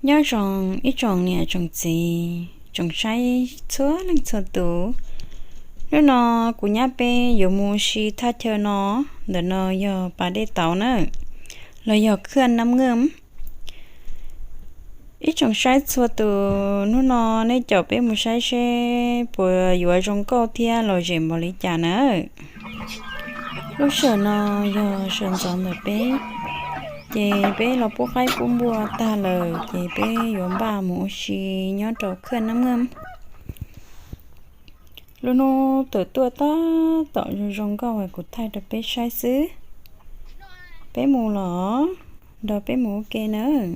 Nyob zoo ib tsoom niam tsoom txiv tsoom saib txhua leej txhua tus. Hnub no kuv nyab peb yuav mus ua si thaj chaw no, ntawm no yog pas dej tauv na, los yog khaj nab ngaj. Ib tsoom saib txhua tus, hnub no nej caum peb mus saib seb puas yuav zoo nkauj thiab lom zem npaum li cas na. Lub sij hawm no yog sawv ntxov ntawm peb, ces peb los pub qaib pub npua tag lawm ces peb yuav npaj mus ua si nyob rau khaj nab ngaj. Lub hnub tawm tuaj tab tom zoo zoo nkauj es kuv thaij rau peb saib xwb. Peb mus los, nrog peb mus ua ke nawb.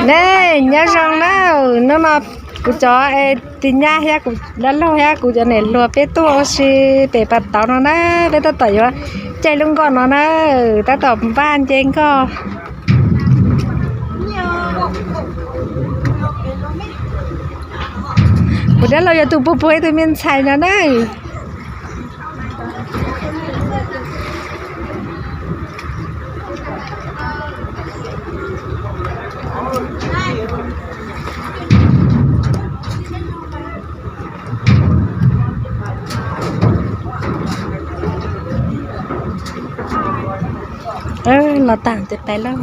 Nej nyob zoo na, hnub no kuv cov tis nyab thiab kuv dab laug thiab kuv cov niam hluas peb tuaj ua si pem pas tauv no na, peb tab tom yuav caij lub nkoj no na, tab tom npaj nce nkoj. Kuv dab laug yog tus puag puag ib tug me ntxhais no na. Los tag ces pais lauj.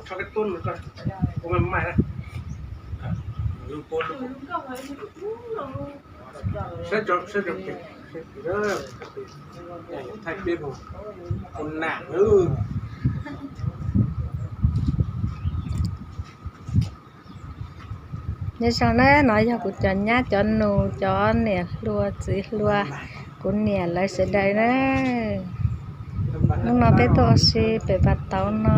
Sab cov, sab cov pem, thaij peb mus, ua nam nawb. Nyob zoo na, no yog kuv cov nyab cov nus, cov niam hluas txiv hluas, kuv niam lawv sawv daws na. Hnub no peb tuaj ua si pem Pas Tauv no.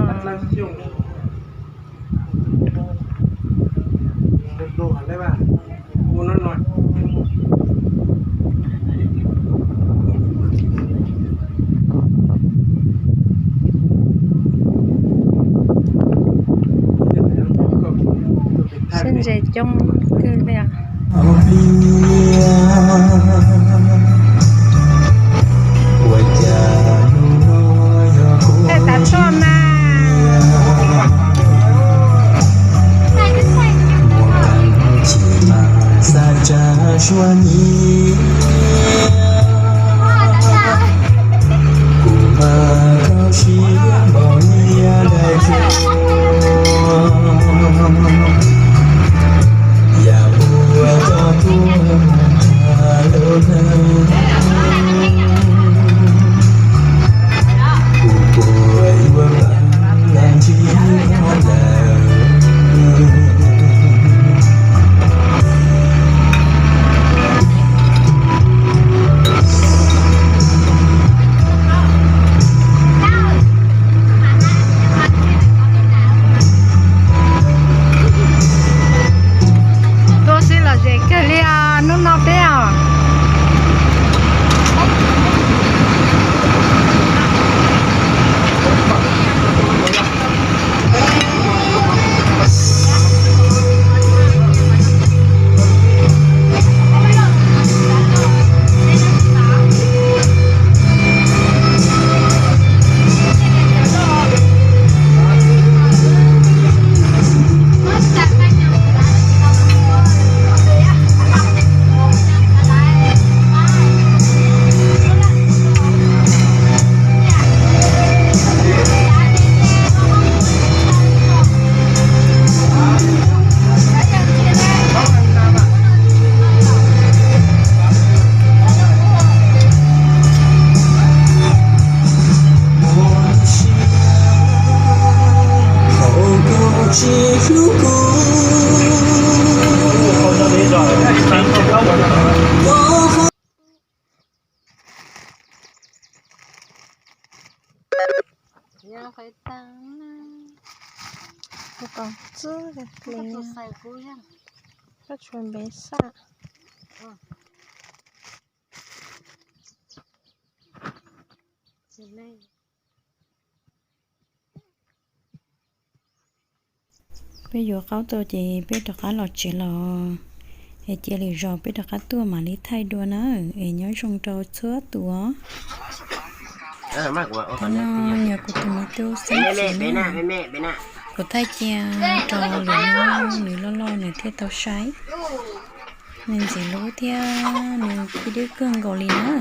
Sab ntses coob kawg li os. Ua cas hnub no yog kuv tav toj na. Muaj tsis mas xa tsa suab nyiaj, kuv mas koj siab npaum li daim tsuas. Yam uas koj tuaj mus tag lub neej, kuv puas yuav pab los ntsib koj lawm. Tuaj sib lom zem kawg li os hnub no peb os. Yog qhov tas na, kuv tos txwb li, koj tshuav npev xaj. Peb yuav qaub tau ces peb rov qab los tsev los, es cia lwm zaus peb rov qab tuaj mam li thaij dua na, es nyob zoo rau txhua tus os. Qhov no yog kuv tus me tub xeeb txiv na. Kuv thaij cia rau lwm hnub nws loj loj nws thiaj tau saib. Nws ntxim hlub thiab nws khib dwb kawg nkaus li na.